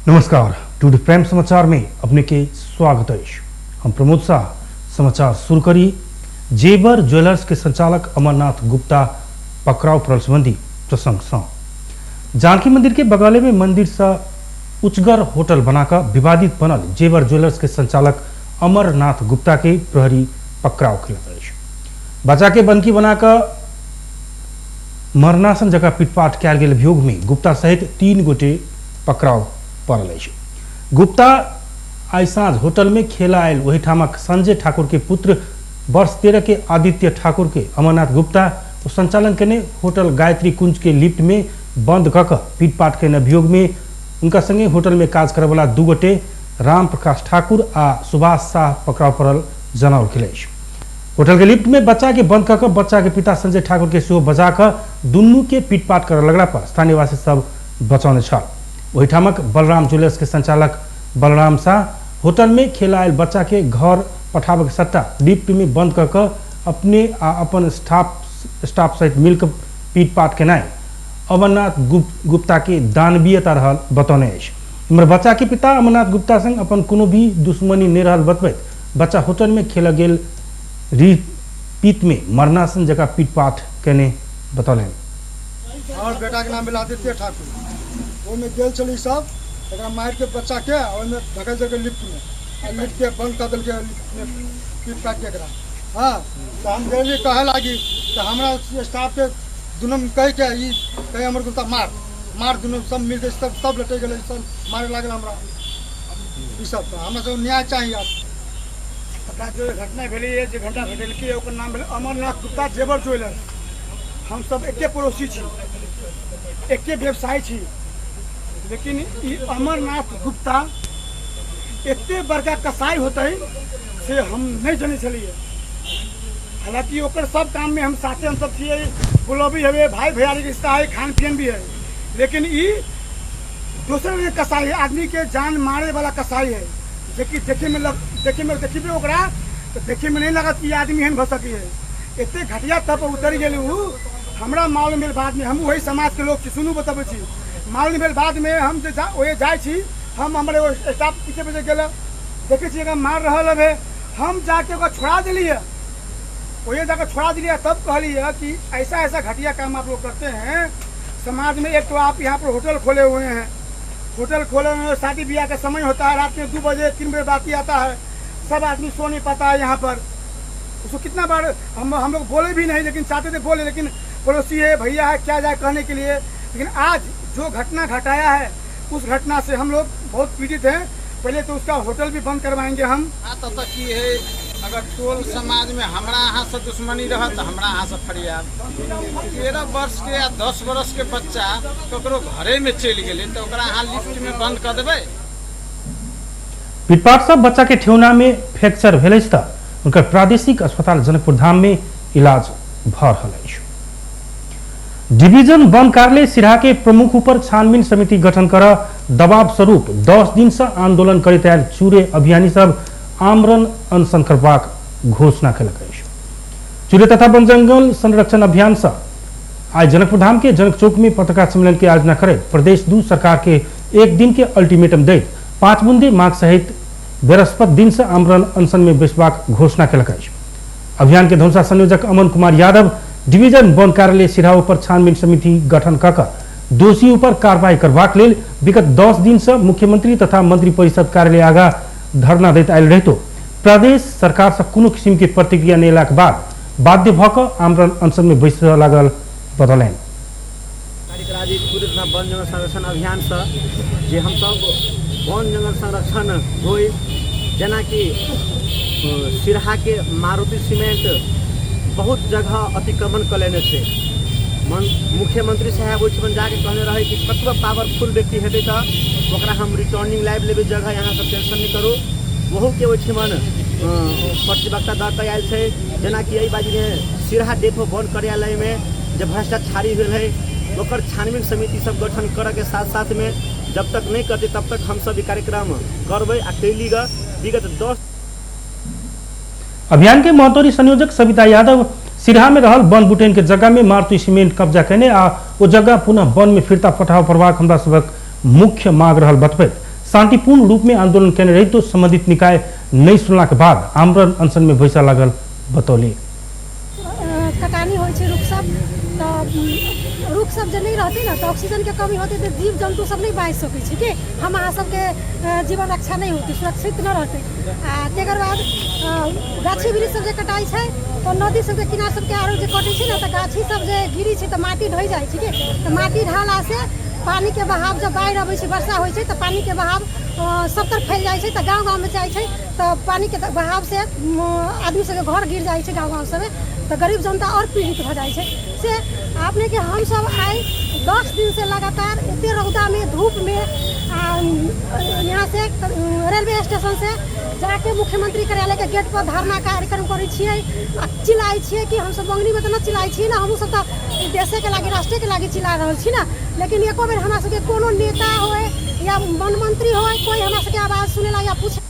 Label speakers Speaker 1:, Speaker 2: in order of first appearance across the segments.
Speaker 1: नमस्कार, today prime समाचार में अपने के स्वागत है। हम प्रमोद शाह समाचार शुरू करी। जेवर ज्वेलर्स के संचालक अमरनाथ गुप्ता पकड़ाव पड़ल संबंधी प्रसंग सँ जानकी मंदिर के बगले में मंदिर से उचगर होटल बनाकर विवादित बनल जेवर ज्वेलर्स के संचालक अमरनाथ गुप्ता के प्रहरी पकड़ाव केलक अछि। बच्चा के बंकी बनाकर मरणासन जगह पिटपाट कयल गेल अभियोग में गुप्ता सहित 3 गोटे पकड़ाव पड़ल अछि। गुप्ता आइ साँझ होटल में खेला आयल ओहिठामक संजय ठाकुर के पुत्र वर्ष 13 के आदित्य ठाकुर के अमरनाथ गुप्ता ओ संचालन केने होटल गायत्री कुंज के लिफ्ट में बंद कऽ कऽ पीटपाट केने अभियोग में उनका संगे होटल में काज करयवला 2 गोटे राम प्रकाश ठाकुर आ सुभाष शाह पकड़ाव पड़ल जनाओल गेल अछि। होटल के लिफ्ट में बच्चा के बंद कऽ कऽ बच्चा के पिता संजय ठाकुर के सेहो बजा कऽ दुनू के पीटपाट करऽ लगला पर स्थानीयवासी सब बचौने छल। ओहिठामक बलराम ज्वेलर्स के संचालक बलराम शाह होटल में खेला आयल बच्चा के घर पठाबऽ के सट्टा लिफ्ट में बंद कऽ कऽ अपने आ अपन स्टाफ सहित मिलकर पीटपाट केनाइ अमरनाथ गुप्ता के दानवीयता रहल बतौने अछि। इम्हर बच्चा के पिता अमरनाथ गुप्ता संग अपन कोनो भी दुश्मनी नहि रहल बतबैत बच्चा होटल में खेल गेल पीत में मरणासन जगह पीटपाट केने बतौलनि।
Speaker 2: और बेटा के नाम भेल आदित्य ठाकुर। ओहिमे गेल छलै सब, एकरा मारि के बच्चा के ओहिमे धकेल देलकै लिफ्ट में, आ लिफ्ट के बंद कऽ देलकै, लिफ्ट में पीट पाट के एकरा। हाँ, तऽ हम गेलियै कहऽ लागी तऽ हमरा स्टाफ के दुनू कहि के ई कहि हमर गुप्ता मार मार दुनू सब मिलके सब सब लटकि गेलै, सब मारे लागल हमरा। ई सब तऽ हमरा सब न्याय चाही। आब
Speaker 3: हमरा जो घटना भेलैए, जे घटना घटेलकै ओकर नाम भेलै अमरनाथ गुप्ता जेवर ज्वेलर्स। हम सब एके पड़ोसी छी, एके व्यवसाय छी, लेकिन ई अमरनाथ गुप्ता एते बड़का कसाई होतै से हम नहीं जनै छलियै। हालांकि ओकर सब काम में हम साथे हम सब छियै, गुलाबी हवे, भाई भैयारी के रिश्ता है, खान पियन भी है, लेकिन ई दोसर के कसाई है, आदमी के जान मारे वाला कसाई है, जेकि देखे में लग, देखे में देखिबे ओकरा तो देखे में नहीं लगत कि आदमी एहन भऽ सकै है। एते घटिया तब उतरि गेल उ। हमरा मालूम भेल बाद में, हम वही समाज के लोग छी, सुनू बतबै छी, मालूम भेल बाद में हम जे ओहे जाइ छी, हम हमर एगो स्टाफ पीछे पीछे गेल, देखै छी एकरा मार रहल हवे, हम जाके ओकरा छोड़ा देलियै, ओहे जाके छोड़ा देलियै। तब कहलियै कि ऐसा ऐसा घटिया काम आप लोग करते हैं समाज में। एक तो आप यहाँ पर होटल खोले हुए हैं, होटल खोले हुए हैं, शादी ब्याह का समय होता है, रात में 2 बजे 3 बजे बाती आता है, सब आदमी सो नहीं पाता है यहाँ पर। उसको कितना बार हम लोग बोले भी नहीं, लेकिन चाहते थे बोले, लेकिन पड़ोसी है, भैया है, क्या जाए कहने के लिए। लेकिन आज जो घटना घटाया है उस घटना से हम लोग बहुत पीड़ित हैं। पहले तो उसका होटल भी बंद करवाएंगे हम।
Speaker 4: बात तो की है, अगर टोल समाज में हमरा अहाँ से दुश्मनी रहत तो हमरा अहाँ से फरियाद। 13 वर्ष के या 10 वर्ष के बच्चा ककरो घरे में चलि गेलै तो ओकरा अहाँ लिफ्ट में बंद कऽ देबै।
Speaker 1: पिटपाट से बच्चा के ठेहुना में फ्रैक्चर भेल अछि तऽ हुनकर प्रादेशिक अस्पताल जनकपुर धाम में इलाज भऽ रहल अछि। डिवीजन वन कार्यालय सिरहा के प्रमुख ऊपर छानबीन समिति गठन कर दबाव स्वरूप 10 दिन से आंदोलन करैत आयल चूरे अभियानी सब आमरण अनशन करबाक घोषणा केलक अछि। चूरे तथा वन जंगल संरक्षण अभियान से आज जनकपुर धाम के जनक चौक में पत्रकार सम्मेलन के आयोजना करैत प्रदेश 2 सरकार के 1 दिन के अल्टीमेटम दैत 5 बुंदे मांग सहित बृहस्पति दिन से आमरण अनशन में बैसबाक घोषणा केलक अछि। अभियान के धनुषा संयोजक अमन कुमार यादव डिवीजन वन कार्यालय सिरहा ऊपर छानबीन समिति गठन कऽ कऽ दोषी ऊपर कार्रवाई करबाक लेल विगत 10 दिन से मुख्यमंत्री तथा मंत्री परिषद कार्यालय आगा धरना दैत आयल रहितो प्रदेश सरकार से कोनो किसिम के प्रतिक्रिया नहि एलाक बाद बाध्य भऽ कऽ आमरण अनशन में बैसऽ लागल बतौलनि।
Speaker 5: कार्यक्रम वन जंगल संरक्षण अभियान से जे हम सब वन जंगल संरक्षण होय, जेनाकि सिरहा के मारुति सीमेंट बहुत जगह अतिक्रमण कऽ लेने छै। मुख्यमंत्री साहब ओहिठमन जाके कहने रहे कि कतबो पावरफुल व्यक्ति हेतै तऽ ओकरा हम रिटर्निंग लाइव लेबै जगह, यहाँ सब टेंशन नहीं करू। ओहू के ओहिठमन प्रतिवक्ता दऽ कऽ आयल छै। जेनाकि एहि बाजूमे सिरहा डेपो वन कार्यालयमे जे भ्रष्टाचारी भेल है ओकर छानबीन समिति सब गठन करऽ के साथ साथ में जब तक नहीं करते तब तक हम सब ई कार्यक्रम करबै आ कैली ग विगत 10
Speaker 1: अभियान के महतोरी संयोजक सविता यादव सिरहा में रहल वन बुटेन के जगह में मारुति सीमेंट कब्जा केने आ ओ जगह पुनः वन में फिर्ता पठाव पड़बाक हमरा सबक मुख्य मांग रहल बतबैत शांतिपूर्ण रूप में आंदोलन केने रही तो संबंधित निकाय नहीं सुनला के बाद आमरण अनशन में बैसा लागल बतौली।
Speaker 6: कटानी होइ छै रुख सब, तऽ रुख सब जे नहीं रहतै ने तऽ ऑक्सीजन के कमी होतै, तऽ जीव जन्तु सब नहीं बाँचि सकै छै कि हम अहाँ सबके जीवन रक्षा नहीं होतै, सुरक्षित न रहतै। आ तकर बाद गाछी वृक्ष सब जे कटाइ छै तऽ नदी सबके किनार सबके आरो जे कटै छै ने तऽ गाछी सब जे गिरी छै तऽ माटी ढहि जाइ छै कि, तऽ माटी ढहलासँ पानी के बहाव जब बाढ़ि अबै छै, वर्षा होइ छै तऽ पानी के बहाव सब तरफ फैल जाइ छै, तऽ गाँव गाँवमे जाइ छै, तऽ पानी के बहाव से आदमी सबके घर गिर जाइ छै गाँव गाँव सबमे, तऽ गरीब जनता और पीड़ित भऽ जाइ छै। से अपने के हम सब आइ 10 दिन से लगातार एते रौदा में धूप में यहाँ से रेलवे स्टेशन से जाके मुख्यमंत्री कार्यालय के गेट पर धरना कार्यक्रम करै छियै आ चिल्लाइ छियै कि हमसब मंगनी में तऽ न चिल्लाइ छियै ने, हमहूँ सब तऽ देशे के लागि राष्ट्रे के लागि चिल्ला रहल छी ने, लेकिन एको बेर हमरा सबके कोनो नेता होय या वन मंत्री होय कोई हमरा सबके आवाज सुनेला या पूछे।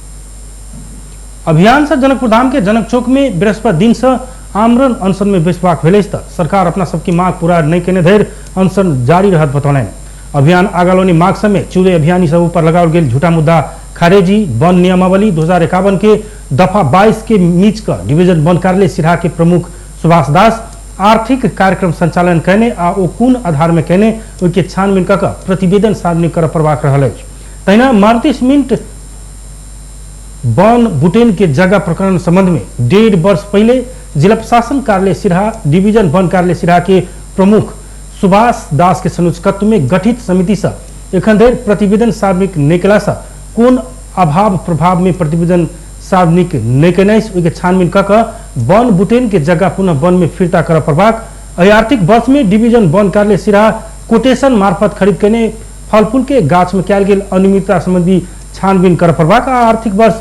Speaker 1: अभियान से जनकपुरधाम के जनक चौक में बृहस्पति दिन से आमरण अनशन में बैसबाक भेल अछि तऽ सरकार अपना सबके मांग पूरा नहीं केने धरि अनशन जारी रहत बतौलनि। अभियान आगालोनी मांग समय चूरे अभियानी सब ऊपर लगाओल गेल झूठा मुद्दा खारेजी, वन नियमावली 2051 के दफा 22 के मीच कऽ डिवीजन वन कार्यालय सिरहा के प्रमुख सुभाष दास आर्थिक कार्यक्रम संचालन कयने आ ओ कोन आधार में कयने ओहिके छानबीन कऽ कऽ प्रतिवेदन सार्वजनिक करय पड़बाक रहल अछि। तहिना मारुति सीमेंट वन बुटेन के जगह प्रकरण संबंध में 1.5 वर्ष पहले जिला प्रशासन कार्यालय सिरहा डिवीजन वन कार्यालय सिरहा के प्रमुख सुभाष दास के संयोजकत्व में गठित समिति से एखन धरि प्रतिवेदन सार्वजनिक नहि कयलासँ कोन अभाव प्रभाव में प्रतिवेदन सार्वजनिक नहि केने अछि ओहिके छानबीन कऽ कऽ वन बुटेन के जगह पुनः वन में फिर्ता करय पड़बाक। एहि आर्थिक वर्ष में डिवीजन वन कार्यालय सिरहा कोटेशन मार्फत खरीद केने फलफूल के गाछ में कयल गेल अनियमितता संबंधी छानबीन करय पड़बाक आ आर्थिक वर्ष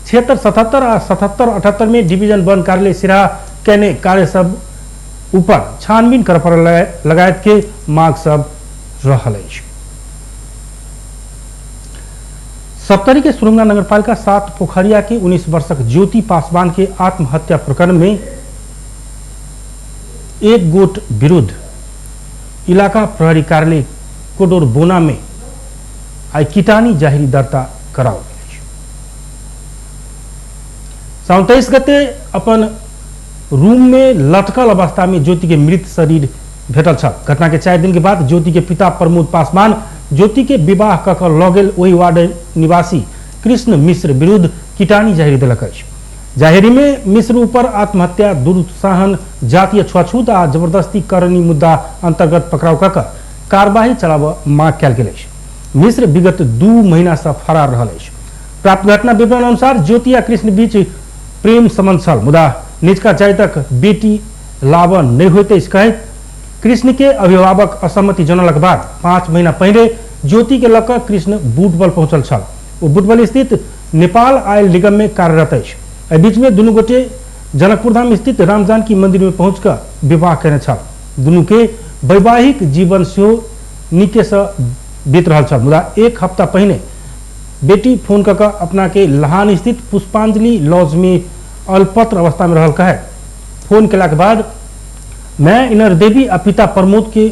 Speaker 1: 76-77 आ 77-78 में डिवीजन वन कार्यालय सिरहा केने कार्य सब ऊपर छानबीन करय पड़ल लगायत के मांग सब रहल अछि। सप्तरी के सुरुंगा नगरपालिका 7 पोखरिया के 19 वर्षक ज्योति पासवान के आत्महत्या प्रकरण में एक गोट विरुद्ध इलाका प्रहरी कार्यालय कोडोर बोना में आई किटानी जाहिरी दर्ता कराओल गेल। साउन 23 गते अपन रूम में लटकल अवस्था में ज्योति के मृत शरीर भेटल छल। घटना के 4 दिन के बाद ज्योति के पिता प्रमोद पासवान ज्योति के विवाह कऽ कऽ लऽ गेल ओहि वार्ड निवासी कृष्ण मिश्र विरुद्ध किटानी जाहिर देलक अछि। जाहिरी में मिश्र ऊपर आत्महत्या, दुरुत्साहन, जातीय छुआछूत आ जबरदस्ती करनी मुद्दा अंतर्गत पकड़ाव कऽ कऽ कार्यवाही चलाबऽ मांग कयल गेल अछि। मिश्र विगत 2 महीना से फरार रहल अछि। प्राप्त घटना विवरण अनुसार ज्योति आ कृष्ण बीच प्रेम संबंध छल, मुदा निजका जातक बेटी लाभ नहीं होइत अछि कहैत कृष्ण के अभिभावक असहमति जनौलक बाद 5 महीना पहले ज्योति के लऽ कऽ कृष्ण बुटबल पहुंचल छल। ओ बुटबल स्थित नेपाल आयल निगम में कार्यरत अछि। एहि बीच में दुनू गोटे जनकपुरधाम स्थित राम जानकी मंदिर में पहुंच कऽ विवाह केने छल। दुनू के वैवाहिक जीवन सेहो नीके से बीत रहल छल, मुदा 1 हफ्ता पहिने बेटी फोन कऽ कऽ अपना के लहान स्थित पुष्पांजलि लॉज में अलपत्र अवस्था में रहल कहे फोन केलाक बाद मैं इनर देवी आ पिता प्रमोद के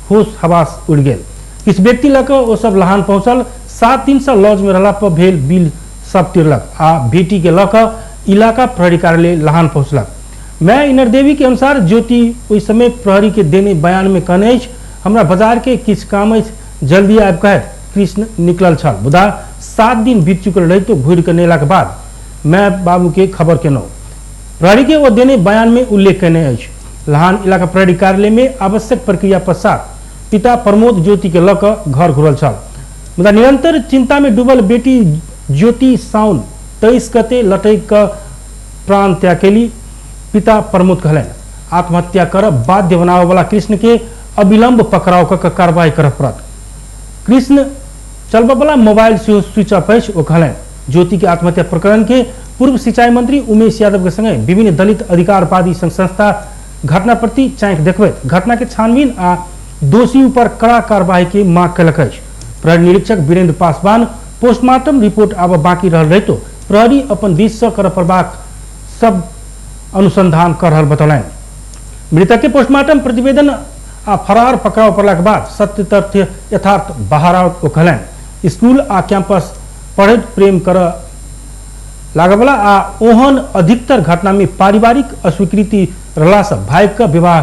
Speaker 1: होश हवास उड़ गेल। किछु व्यक्ति लऽ कऽ ओ सब लहान पहुंचल। 7 दिन से लॉज में रहला पर भेल बिल सब तिरलक आ बेटी के लऽ कऽ इलाका प्रहरी कार्यालय लहान पहुंचलक। मैं इनर देवी के अनुसार ज्योति ओहि समय प्रहरी के देने बयान में कहने अछि, हमरा बाजार के किछु काम अछि, जल्दी आबि कहैत कृष्ण निकलल छल, मुदा 7 दिन बीत चुकल रही तो घुरि कऽ नहि बाद मैं बाबू के खबर केलहुँ। प्रहरी के ओ देने बयान में उल्लेख केने अछि। लहान इलाका प्रहरी कार्यालय में आवश्यक प्रक्रिया पश्चात पिता प्रमोद ज्योति के लऽ कऽ घर घुरल छल, मुदा निरंतर चिंता में डूबल बेटी ज्योति साउन 23 गते लटकि कऽ प्राण त्याग केली। पिता प्रमोद कहलनि, आत्महत्या कर बाध्य बनाबऽ वाला कृष्ण के अविलंब पकड़ाव कऽ कऽ कार्रवाई करऽ पड़त। कृष्ण चलबऽ वाला मोबाइल सेहो स्विच ऑफ अछि, ओ कहलनि। ज्योति के आत्महत्या प्रकरण के पूर्व सिंचाई मंत्री उमेश यादव के संगे विभिन्न दलित अधिकारवादी संघ संस्था घटना प्रति चाँकि देखबैत घटना के छानबीन आ दोषी ऊपर कड़ा कार्रवाई के मांग कयलक अछि। प्रहरी निरीक्षक वीरेंद्र पासवान पोस्टमार्टम रिपोर्ट आब बाकी रहल रहितो प्रहरी अपन दिस से करऽ पड़बाक सब अनुसंधान कर रहल बतौलनि। मृतक के पोस्टमार्टम प्रतिवेदन आ फरार पकड़ाव पड़लाक बाद सत्य तथ्य यथार्थ बाहर आओत, ओ कहलनि। स्कूल आ कैंपस पढ़ैत प्रेम कर लागबला आ ओहन अधिकतर घटना में पारिवारिक अस्वीकृति रहलासँ भागि कऽ विवाह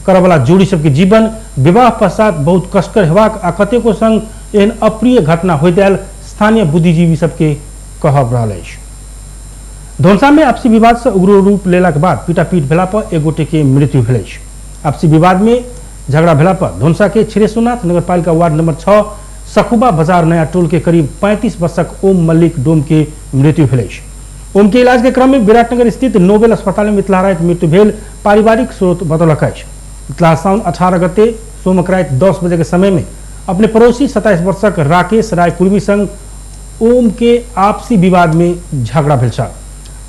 Speaker 1: करऽवला जोड़ी सबके जीवन विवाह पश्चात बहुत कष्टकर हेबाक आ कतेको संग एहन अप्रिय घटना होइत आयल स्थानीय बुद्धिजीवी सबके कहब रहल अछि। धौंसा में आपसी विवाद से उग्र रूप लेलाक बाद पीटापीट भेला पर एक गोटे के मृत्यु भेल अछि। आपसी विवाद में झगड़ा भेला पर धौंसा के क्षीरेश्वरनाथ नगरपालिका वार्ड नंबर 6 सखुबा बाजार नया टोल के करीब 35 वर्षक ओम मल्लिक डोम के मृत्यु भेल अछि। ओम के इलाज के क्रम में विराटनगर स्थित नोबेल अस्पताल में मिथिला राति मृत्यु भेल पारिवारिक स्रोत बतौलक अछि। मिथिला साउन 18 गते सोमक राति 10 बजे के समय में अपने पड़ोसी 27 वर्षक राकेश राय कुर्मी संग ओम के आपसी विवाद में झगड़ा भेल छल।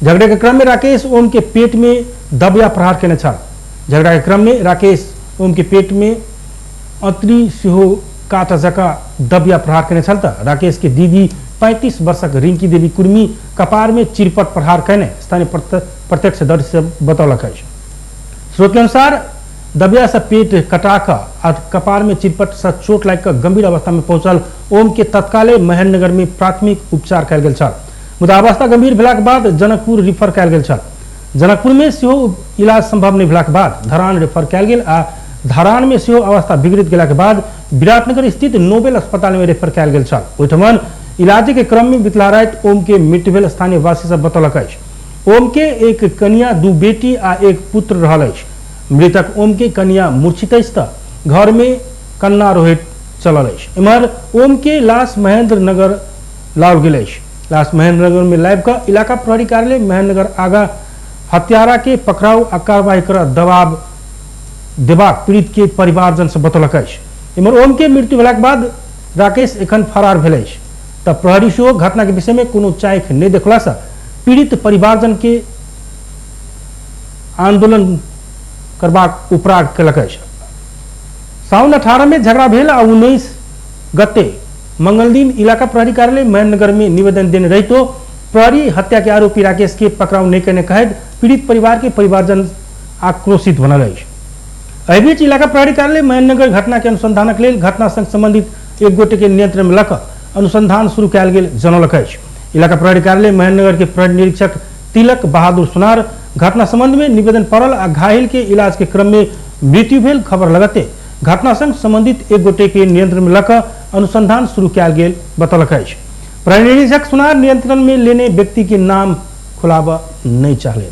Speaker 1: झगड़े के क्रम में राकेश ओम के पेट में दबिया प्रहार केने छल। झगड़ा के क्रम में राकेश ओम के पेट में अतरी सेहो काटा जका दबिया प्रहार केने छल त राकेश के दीदी 35 वर्षक रिंकी देवी कुर्मी कपार में चिरपट प्रहार केने स्थानीय प्रत्यक्षदर्शी बतौलक अछि। स्रोत के अनुसार दबिया से पेट कटा कऽ आ कपार में चिरपट से चोट लागि कऽ गंभीर अवस्था में पहुंचल ओम के तत्काले महेंद्रनगर में प्राथमिक उपचार कयल गेल छल, मुदा अवस्था गंभीर भेलाक बाद जनकपुर रिफर कयल गेल छल। जनकपुर में सेहो इलाज संभव नहि भेलाक बाद धरान रेफर कयल गेल आ धरान में सेहो अवस्था बिगड़ि गेलाक बाद विराटनगर स्थित नोबेल अस्पताल में रेफर कयल गेल छल। ओहिठमन इलाज के क्रम में बितला राति ओम के मृत्यु भेल स्थानीय वासी सब बतौलक अछि। ओम के एक कनिया, 2 बेटी आ 1 पुत्र रहल अछि। मृतक ओम के कनिया मूर्छित अछि त घर में कन्ना रोहित चलल अछि। एम्हर ओम के लाश महेंद्र नगर लाओल गेल अछि। लाश महेंद्र नगर में लाबि कऽ इलाका प्रहरी कार्यालय महेंद्रनगर आगा हत्यारा के पकड़ाउ आ कार्रवाई कर दबाव देबाक पीड़ित के परिवारजन से बतौलक अछि। एम्हर ओम के मृत्यु भेलाक बाद राकेश एखन फरार भेल अछि त प्रहरी सेहो घटना के विषय में कोनो चाइख नहि देखला से पीड़ित परिवारजन के आंदोलन करबाक उपराग केलक अछि। साउन 18 में झगड़ा भेल आ 19 गते मंगल दिन इलाका प्रहरी कार्यालय महेंद्रनगर में निवेदन देने रहितो प्रहरी हत्या के आरोपी राकेश के पकड़ाव नहीं करने कहैत पीड़ित परिवार के परिवारजन आक्रोशित बनल अछि। एहि बीच इलाका प्रहरी कार्यालय महेंद्रनगर घटना के अनुसंधानक लेल घटना संग संबंधित एक गोटे के नियंत्रण में लऽ अनुसंधान शुरू कयल गेल जनौलक अछि। इलाका प्रहरी कार्यालय महेंद्रनगर के प्रहरी निरीक्षक तिलक बहादुर सुनार घटना संबंध में निवेदन पड़ल आ घायल के इलाज के क्रम में मृत्यु भेल खबर लगते घटना संग संबंधित एक गोटे के नियंत्रण में लऽ अनुसंधान शुरू कयल गेल बतौलक अछि। प्रहरी निरीक्षक सुनार नियंत्रण में लेने व्यक्ति के नाम खुलाबऽ नहीं चाहले।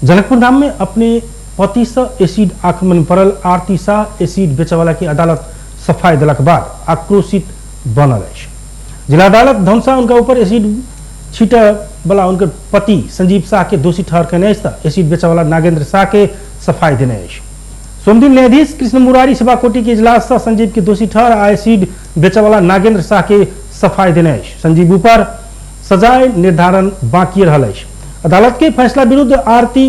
Speaker 1: जनकपुर धाम में अपने पति से एसिड आक्रमण पड़ल आरती शाह एसिड बेचवाला के अदालत सफाई दिलक बाद आक्रोशित बनल अछि। जिला अदालत धौंसा उनका ऊपर एसिड छीटऽ वाला उनके पति संजीव शाह के दोषी ठहर केने अछि त एसिड बेचवाला नागेंद्र शाह के सफाई देने अछि। सोमदिन न्यायाधीश कृष्ण मुरारी सभाकोटी के इजलास से संजीव के दोषी ठहर आ एसिड बेचवाला नागेंद्र शाह के सफाई देने अछि। संजीव ऊपर सजाय निर्धारण बाकी रहल अछि। अदालत के फैसला विरुद्ध आरती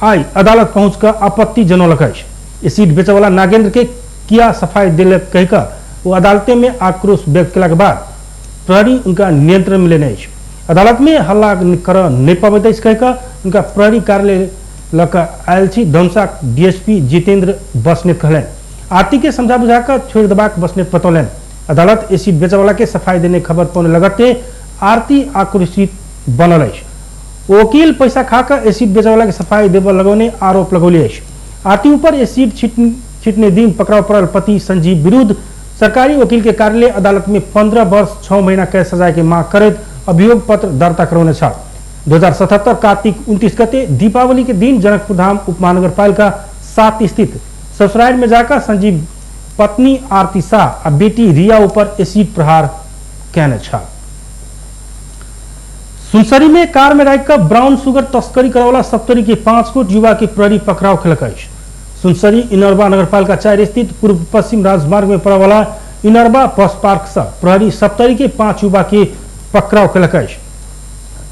Speaker 1: आई अदालत पहुंच कऽ आपत्ति जनौलक अछि। एसिड बेचवाला नागेंद्र के किया सफाई देलक कहि कऽ वो अदालते में आक्रोश व्यक्त केलाक बाद प्रहरी उनका नियंत्रण में लेने अछि। अदालत में हल्ला कर नहीं पबैत अछि कहि कऽ उनका प्रहरी कार्यालय लऽ कऽ आयल छी धनसा डीएसपी जितेंद्र बसनेत कहलनि। आरती के समझा बुझा कऽ छोड़ि देबाक बसनेत बतौलनि। अदालत एसिड बेचवाला के सफाई देने खबर पौने लगते आरती आक्रोशित बनल अछि। वकील पैसा खा कऽ एसिड बेचवाला के सफाई देबऽ लगौने आरोप लगौले अछि। आरती ऊपर एसिड छिटने दिन पकड़ाव पड़ल पति संजीव विरुद्ध सरकारी वकील के कार्यालय अदालत में 15 वर्ष 6 महीना कैद सजाय के मांग करैत अभियोग पत्र दर्ता करौने छल। 2077 कार्तिक 29 गते दीपावली के दिन जनकपुर धाम उप महानगरपालिका 7 स्थित ससुराल में जाकर संजीव पत्नी आरती शाह आ बेटी रिया ऊपर एसिड प्रहार केने छल। सुनसरी में कार में राखि कऽ ब्राउन शुगर तस्करी करवला सप्तरी के 5 गोट युवा के प्रहरी पकड़ाव केलक अछि। सुनसरी इनरबा नगरपालिका 4 स्थित पूर्व पश्चिम राजमार्ग में पड़यवाला इनरबा बस पार्क से प्रहरी सप्तरी के 5 युवा के पकड़ाव केलक अछि।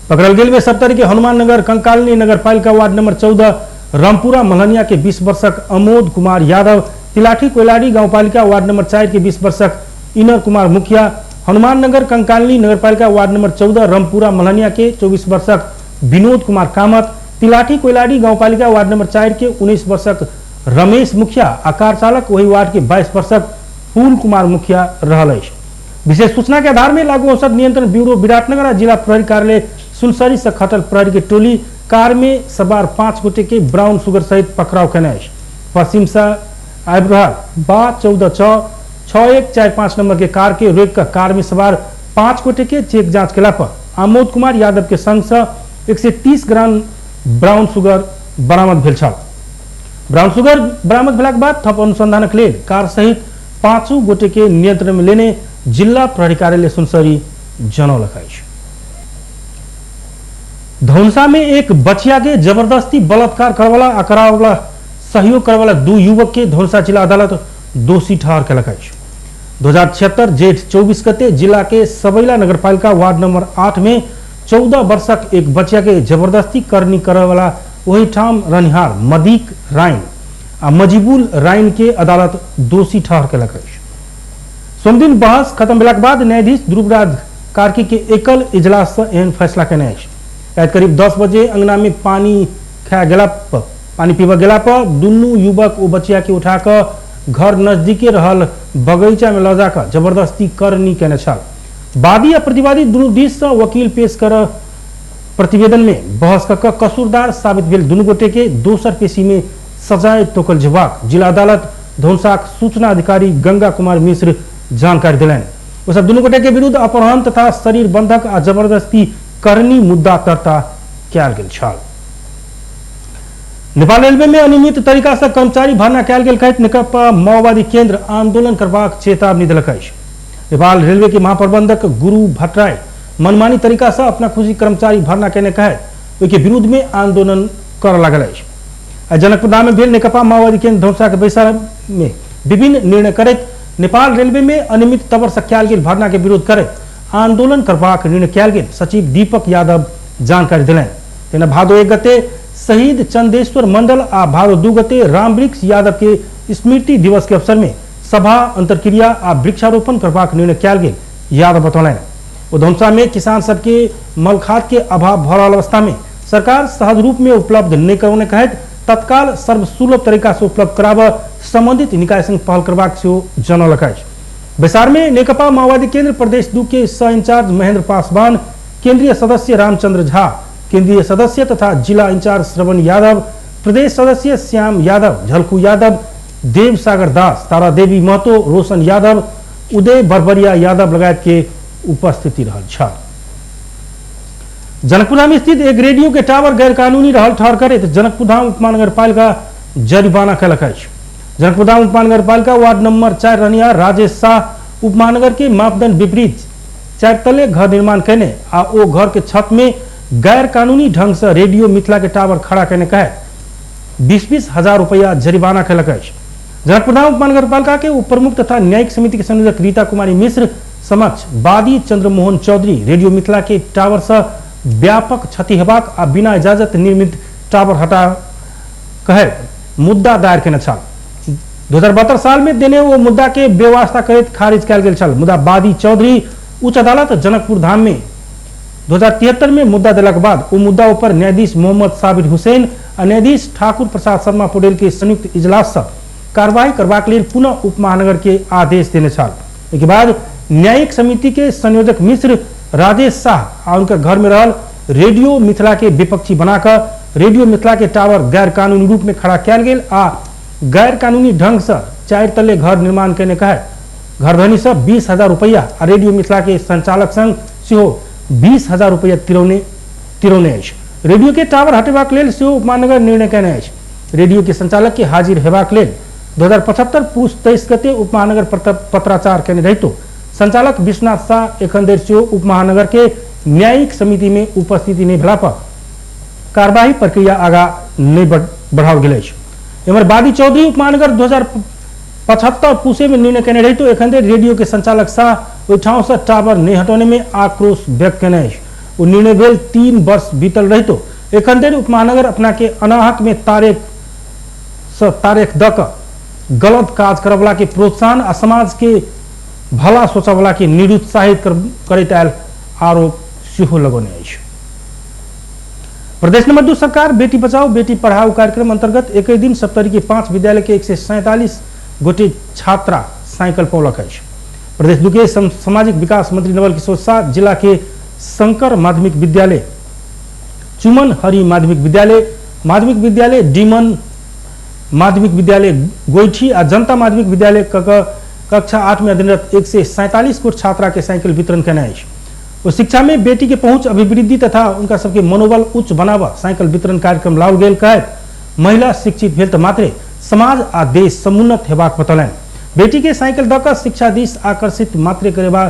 Speaker 1: पकड़ल गेल में सप्तरी के हनुमान नगर कंकालिनी नगरपालिका वार्ड नंबर 14 रामपुरा मलहनिया के 20 वर्षक अमोद कुमार यादव, तिलाठी कोयलाड़ी गांवपालिका वार्ड नंबर 4 के 20 वर्षक इनर कुमार मुखिया, हनुमान नगर कंकालिनी नगरपालिका वार्ड नंबर 14 रामपुरा मलहनिया के 24 वर्षक विनोद कुमार कामत, तिलाठी कोयलाड़ी गांवपालिका वार्ड नंबर 4 के 19 वर्षक रमेश मुखिया आ कार चालक वही वार्ड के 22 वर्षक फूल कुमार मुखिया रहल अछि। विशेष सूचना के आधार में लागू औषध नियंत्रण ब्यूरो विराटनगर आ जिला प्रहरी कार्यालय सुनसरी से खटल प्रहरी के टोली कार में सवार 5 गोटे के ब्राउन शुगर सहित पकड़ाव केने अछि। पश्चिम से आबि रहल बा 14 6 6 1 4 5 नंबर के कार के रोकि कऽ कार में सवार 5 गोटे के चेक जांच केला पर आमोद कुमार यादव के संग से 130 ग्राम ब्राउन शुगर बरामद भेल छल। ब्राउन शुगर बरामद भेलाक बाद थप अनुसंधानक लेल कार सहित 5 गोटे के नियंत्रण में लेने जिला प्रहरी कार्यालय सुनसरी जनौलक अछि। धौनसा में एक बचिया के जबरदस्ती बलात्कार करवाला आ करावला सहयोग करवाला 2 युवक के धौनसा जिला अदालत दोषी ठहर केलक अछि। 2076 जेठ 24 गते जिला के सबैला नगरपालिका वार्ड नंबर 8 में 14 वर्षक एक बचिया के जबरदस्ती करनी करवाला ओहिठाम रहनिहार मदीक राइन आ मजीबुल राइन के अदालत दोषी ठहर केलक अछि। सोमदिन बहस खत्म भेलाक बाद न्यायाधीश ध्रुवराज कार्की के एकल इजलास से एहन फैसला केने अछि। राति करीब 10 बजे अंगना में पानी खाए गेला पर पानी पीबऽ गेला पर दुनू युवक ओ बचिया के उठा कऽ घर नजदीके रहल बगीचा में लऽ जाकऽ जबरदस्ती करनी केने छल। वादी आ प्रतिवादी दुनू दिस से वकील पेश कर प्रतिवेदन में बहस कऽ कसूरदार साबित भेल दुनू गोटे के दोसर पेशी में सजाय तोकल जेबाक जिला अदालत धौनसाक सूचना अधिकारी गंगा कुमार मिश्र जानकारी देलनि। ओ सब दुनू गोटे के विरुद्ध अपहरण तथा शरीर बंधक आ जबरदस्ती करनी मुद्दा दर्ता कयल गेल छल। नेपाल रेलवे में अनियमित तरीका से कर्मचारी भर्ना कयल गेल कहैत नेकपा माओवादी केंद्र आंदोलन करबाक चेतावनी देलक अछि। नेपाल रेलवे के महाप्रबंधक गुरु भट्टराई मनमानी तरीका से अपना खुशी कर्मचारी भर्ना केने कहैत ओहिके विरुद्ध में आंदोलन कर लागल अछि। आ जनकपुरधाम में भेल नेकपा माओवादी केंद्र धौनसा के बैसार में विभिन्न निर्णय करैत नेपाल रेलवे में अनियमित तवर से कयल गेल भर्ना के विरोध करैत आंदोलन करबाक निर्णय कयल गेल सचिव दीपक यादव जानकारी देलनि। तेना भादो 1 गते शहीद चंदेश्वर मंडल आ भादो 2 गते रामवृक्ष यादव के स्मृति दिवस के अवसर में सभा अंतरक्रिया आ वृक्षारोपण करबाक निर्णय कयल गेल यादव बतौलनि। ओ धौनसा में किसान सबके मल खाद के अभाव भऽ रहल अवस्था में सरकार सहज रूप में उपलब्ध नहि करौने कहैत तत्काल सर्वसुलभ तरीका से उपलब्ध कराबऽ संबंधित निकाय संग पहल करबाक सेहो जनौलक अछि। बैसार में नेकपा माओवादी केंद्र प्रदेश 2 के सह इंचार्ज महेंद्र पासवान, केंद्रीय सदस्य रामचंद्र झा, केंद्रीय सदस्य तथा जिला इंचार्ज श्रवण यादव, प्रदेश सदस्य श्याम यादव, झलकू यादव, देव सागर दास, तारा देवी महतो, रोशन यादव, उदय बरबरिया यादव लगायत के उपस्थिति रहल छल। जनकपुरधाम स्थित एक रेडियो के टावर गैरकानूनी रहल ठहर करैत जनकपुरधाम उपमहानगरपालिका जरिमाना केलक अछि। जनकपुरधाम उपमहानगरपालिका वार्ड नंबर 4 रहनिहार राजेश शाह उपमहानगर के मापदंड विपरीत 4 तले घर निर्माण केने आ ओ घर के छत में गैरकानूनी ढंग से रेडियो मिथिला के टावर खड़ा केने कहैत 20-20 हजार रुपया जरिमाना केलक अछि। जनकपुरधाम उपमहानगरपालिका के उप प्रमुख तथा न्यायिक समिति के संयोजक रीता कुमारी मिश्र समक्ष वादी चंद्रमोहन चौधरी रेडियो मिथिला के टावर से व्यापक क्षति हेबाक आ बिना इजाजत निर्मित टावर हटा कहैत मुद्दा दायर केने छल। 2072 साल में देने वो मुद्दा के बेवास्ता करैत खारिज कयल गेल छल, मुदा वादी चौधरी उच्च अदालत जनकपुर धाम में 2073 में मुद्दा देलाक बाद ओ मुद्दा ऊपर न्यायाधीश मोहम्मद साबिर हुसैन आ न्यायाधीश ठाकुर प्रसाद शर्मा पौडेल के संयुक्त इजलास से कार्रवाई करबाक लेल पुनः उप महानगर के आदेश देने छल। एहिके बाद न्यायिक समिति के संयोजक मिश्र राजेश शाह आ उनका घर में रहल रेडियो मिथिला के विपक्षी बनाकर रेडियो मिथिला के टावर गैरकानूनी रूप में खड़ा कयल गेल आ गैरकानूनी ढंग से 4 तले घर निर्माण केने कहैत घरधनी से 20,000 रुपया आ रेडियो मिथिला के संचालक संग सेहो 20,000 रुपया तिरौने अछि। रेडियो के टावर हटेबाक लेल सेहो उपमहानगर निर्णय केने अछि। रेडियो के संचालक के हाजिर हेबाक लेल 2075 पुस 23 गते उपमहानगर पत्राचार केने रहितो संचालक विश्वनाथ शाह एखन धरि सेहो उपमहानगर के न्यायिक समिति में उपस्थिति नहि भेला पर कार्यवाही प्रक्रिया आगा नहि बढ़ाओल गेल अछि। एम्हर वादी चौधरी उपमहानगर 2075 पुसे में निर्णय केने रहितो एखन धरि रेडियो के संचालक शाह ओहिठाम से टावर नहि हटौने में आक्रोश व्यक्त केने अछि। ओ निर्णय भेल 3 वर्ष बीतल रहितो एखन धरि उपमहानगर अपना के अनाहक में तारीख से तारीख दऽ कऽ गलत काज करवला के प्रोत्साहन आ समाज के भला सोचवला के निरुत्साहित करैत आयल आरोप सेहो लगौने अछि। प्रदेश नंबर 2 सरकार बेटी बचाओ बेटी पढ़ाओ कार्यक्रम अंतर्गत एक दिन सप्तरी के 5 विद्यालय के 147 गोटे छात्रा साइकिल पौलक अछि। प्रदेश 2 के सामाजिक विकास मंत्री नवल किशोर शाह जिला के शंकर माध्यमिक विद्यालय, चुमन हरि माध्यमिक विद्यालय, माध्यमिक विद्यालय डीमन, माध्यमिक विद्यालय गोइठी आ जनता माध्यमिक विद्यालय कक्षा 8 में अध्ययनरत 147 गोट छात्रा के साइकिल वितरण केने अछि। ओ शिक्षा में बेटी के पहुंच अभिवृद्धि तथा उनका सबके मनोबल उच्च बनावा साइकिल वितरण कार्यक्रम लाओल गेल कहैत महिला शिक्षित भेल तऽ मात्रे समाज आ देश समुन्नत हेबाक बतौलनि। बेटी के साइकिल दऽ कऽ शिक्षा दिस आकर्षित मात्रे करेबा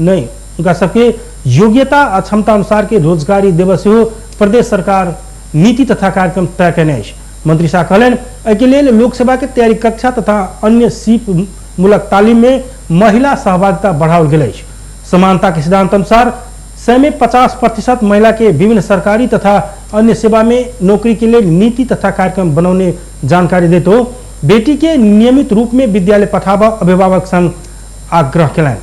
Speaker 1: नहि, उनका सबके योग्यता आ क्षमता अनुसार के रोजगारी देबऽ सेहो प्रदेश सरकार नीति तथा कार्यक्रम तय केने अछि। मंत्री शाह कहलनि एहिके लेल लोक सेवा के तैयारी कक्षा तथा अन्य सीप मूलक तालीम में महिला सहभागिता बढ़ाओल गेल अछि। समानता के सिद्धांत अनुसार 100 में 50% महिला के विभिन्न सरकारी तथा अन्य सेवा में नौकरी के लिए नीति तथा कार्यक्रम बनौने जानकारी देत हो बेटी के नियमित रूप में विद्यालय पठाबऽ अभिभावक संग आग्रह केलनि।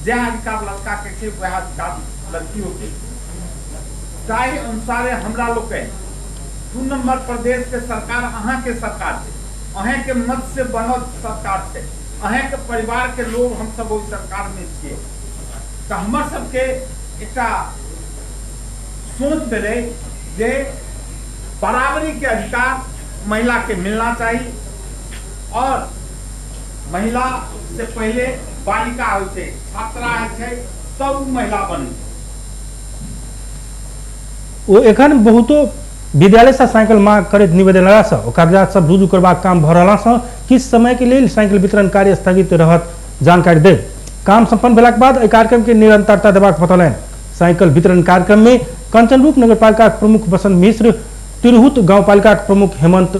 Speaker 7: जएह अधिकार लड़का के छै वएह अधिकार लड़कियों के, ताहि अनुसारे हमरा लोकनि 2 नंबर प्रदेश के सरकार अहाँ के सरकार छै, अहें के मत से बनल सरकार छै, अहें के परिवार के लोग हम सब ओहि सरकार में छियै। तऽ हमर सबके एकटा सोच भेलै जे बराबरी के अधिकार महिला के मिलना चाही और महिला से पहले बालिका होइ छै, छात्रा होइ छै, तब उ महिला बनै छै।
Speaker 1: ओ एखन बहुतो विद्यालय से साइकिल मांग करैत निवेदन सँ ओ कागजात सब रुजू करबाक काम भऽ रहला सँ किछु समय के लेल साइकिल वितरण कार्य स्थगित रहत जानकारी दैत काम सम्पन्न भेलाक बाद एहि कार्यक्रम के निरंतरता देबाक बतौलनि। साइकिल वितरण कार्यक्रम में कंचनरूप नगरपालिका प्रमुख बसंत मिश्र, तिरहुत गाउँपालिका प्रमुख हेमंत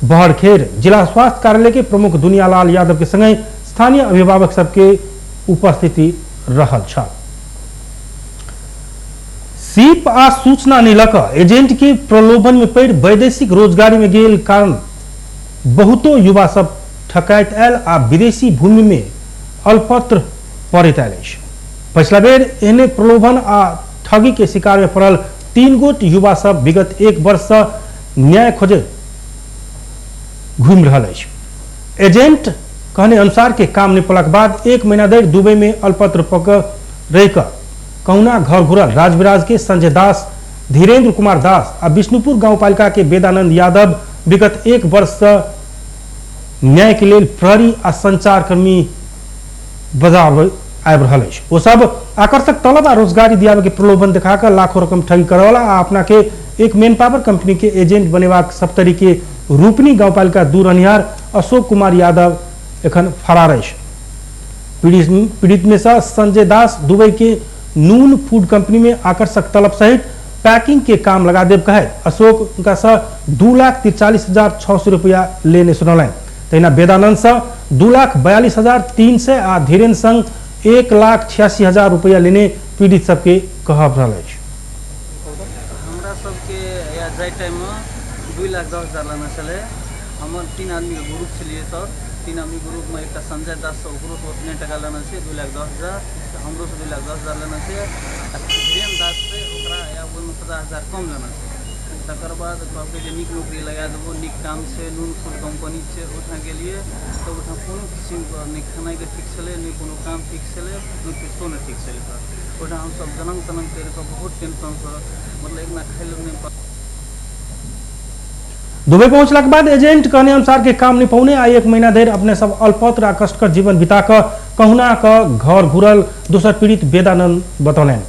Speaker 1: बहरखेर, जिला स्वास्थ्य कार्यालय के प्रमुख दुनियालाल यादव के संगे स्थानीय अभिभावक सबके उपस्थिति रहल छल। सीप आ सूचना नहीं लक एजेंट के प्रलोभन में पड़ि वैदेशिक रोजगारी में गेल कारण बहुतो युवा सब ठकाइत आयल आ विदेशी भूमि में अल्पत्र पड़ैत आयल अछि। पछिला बेर एहने प्रलोभन आ ठगी के शिकार में पड़ल 3 गोट युवा सब विगत 1 वर्ष से न्याय खोजे घूमि रहल अछि। एजेंट कहने अनुसार के काम नहीं पड़लाक बाद 1 महीना धरि दुबई में अल्पत्र पकड़ रहिकऽ कहुना घर घुरल राजविराज के संजय दास, धीरेन्द्र कुमार दास आ विष्णुपुर गाउँपालिका के वेदानंद यादव विगत 1 वर्ष से न्याय के लेल प्रहरी आ संचारकर्मी बजाब आबि रहल अछि। ओ सब आकर्षक तलब आ रोजगारी दियाबे के प्रलोभन देखा कऽ लाखों रकम ठगी करवला आ अपना के एक मेन पावर कंपनी के एजेंट बनेबाक सप्तरी के रूपनी गाउँपालिका 2 रहनिहार अशोक कुमार यादव एखन फरार अछि। पीड़ित में से संजय दास दुबई के नून फूड कंपनी में आकर्षक तलब सहित पैकिंग के काम लगा देव कहे अशोक उनका से 2,43,600 रुपया लेने सुनौलनि। तहिना वेदानंद से 2,42,300 आ धीरेन्द्र संग 1,86,000 रुपया लेने पीड़ित सबके कहब रहल अछि।
Speaker 8: हमरा सबके या जाय टाइम में 2,10,000 लेने छलै। हमर 3 आदमी के ग्रुप छलियै सर, 3 आदमी ग्रुप में एकटा संजय दास से ओकरो से ओतने टका लेने छै 2,10,000, हमरो से 2,10,000 लेने छै आ धीरेन्द्र दास से ओकरा या ओहिमे 50,000 कम लेने छै। तकर बाद कहलकै जे नीक नौकरी लगा देबो, नीक काम छै, नून फूड कंपनी छै, ओहिठाम गेलियै तऽ ओहिठाम कोनो किसिमके नहि खेनाइके ठीक छलै, नहि कोनो काम ठीक छलै, नहि किछो नहि ठीक छलै सर। ओहिठाम हमसब जनम तनम करि कऽ बहुत टेंशनसँ मतलब एक दिना खाइ लए नहि।
Speaker 1: दुबई पहुंचला के बाद एजेंट कहने अनुसार के काम नहीं पौने आ 1 महीना धरि अपने सब अल्पत्र आ कष्टकर जीवन बिता कऽ कहुना कऽ घर घुरल दोसर पीड़ित वेदानंद बतौलनि।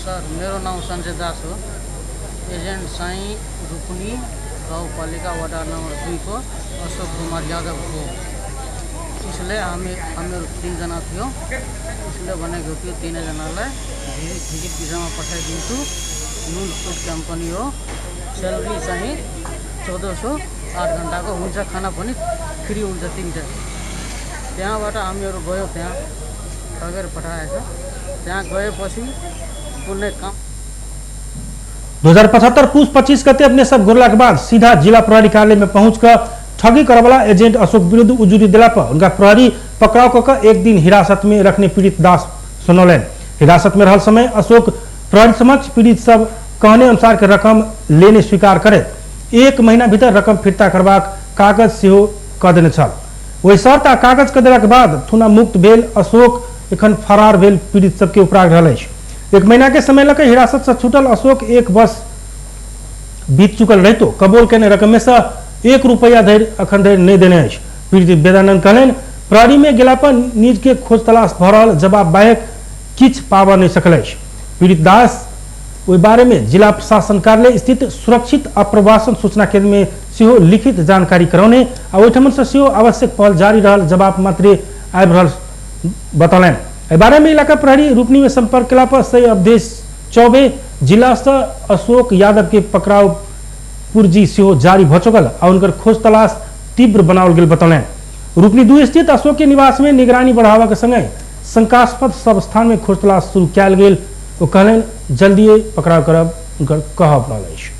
Speaker 8: सर मेरो नाम संजय दास हो, एजेंट साई रुपनी गाउँपालिका वडा नंबर 2 को अशोक कुमार यादव को। इसलिए हामीहरू 3 जना थियो, उसले भनेको थियो 3जनालाई भिजिट भिसामा पठाइदिन्छु, नुन फुड कम्पनी हो, स्यालेरी चाहिँ 1400 8 घन्टाको हुन्छ, खाना पनि फ्री हुन्छ 3 टाइम। त्यहाँबाट हामीहरू गयो, त्यहाँ ठगेर पठाएछ। त्यहाँ गएपछि कुनै काम
Speaker 1: 2075 पुस 25 गते अपने सब घुरला के बाद सीधा जिला प्रहरी कार्यालय में पहुंचकर ठगी करवाला एजेंट अशोक विरुद्ध उजुरी दिला पर उनका प्रहरी पकड़ाव कऽ कऽ 1 दिन हिरासत में रखने पीड़ित दास सुनौलनि। हिरासत में रहल समय अशोक प्रहरी समक्ष पीड़ित सब कहने अनुसार के रकम लेने स्वीकार करे 1 महीना भीतर रकम फिर्ता करबाक कागज सेहो कऽ देने छल। ओहि शर्त आ कागज कऽ देलाक बाद थुना मुक्त भेल अशोक एखन फरार भेल पीड़ित सबके उपराग रहल अछि। 1 महीना के समय लऽ कऽ हिरासत से छूटल अशोक 1 वर्ष बीत चुकल रहितो कबूल केने रकम में से 1 रुपया धरि अखन धरि नहि देने अछि। पीड़ित वेदानंद कहलनि, प्रहरी में गेला पर निज के खोज तलाश भऽ रहल जवाब बाहेक किछु पाबऽ नहि सकल अछि। पीड़ित दास ओहि बारे में जिला प्रशासन कार्यालय स्थित सुरक्षित अप्रवासन सूचना केंद्र में सेहो लिखित जानकारी करौने आ ओहिठाम से सेहो आवश्यक पहल जारी रहल जवाब मात्रे आबि रहल बतौलनि। एहि बारे में इलाका प्रहरी रूपनी में संपर्क केला पर सही अवधेश चौबे जिला से अशोक यादव के पकड़ाव पुर्जी सेहो जारी भऽ चुकल आ हुनकर खोज तलाश तीव्र बनाओल गेल बतौलनि। रूपनी 2 स्थित अशोक के निवास में निगरानी बढ़ावा के संगे शंकास्पद सब स्थान में खोज तलाश शुरू कयल गेल। ओ कहलनि, जल्दिए पकड़ाव करब हुनकर कहब रहल अछि।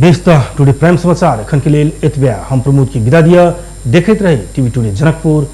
Speaker 1: बेस तऽ टुडे प्राइम समाचार एखन के लेल एतबे। हम प्रमोद के विदा दिअ। देखैत रही टीवी टुडे जनकपुर।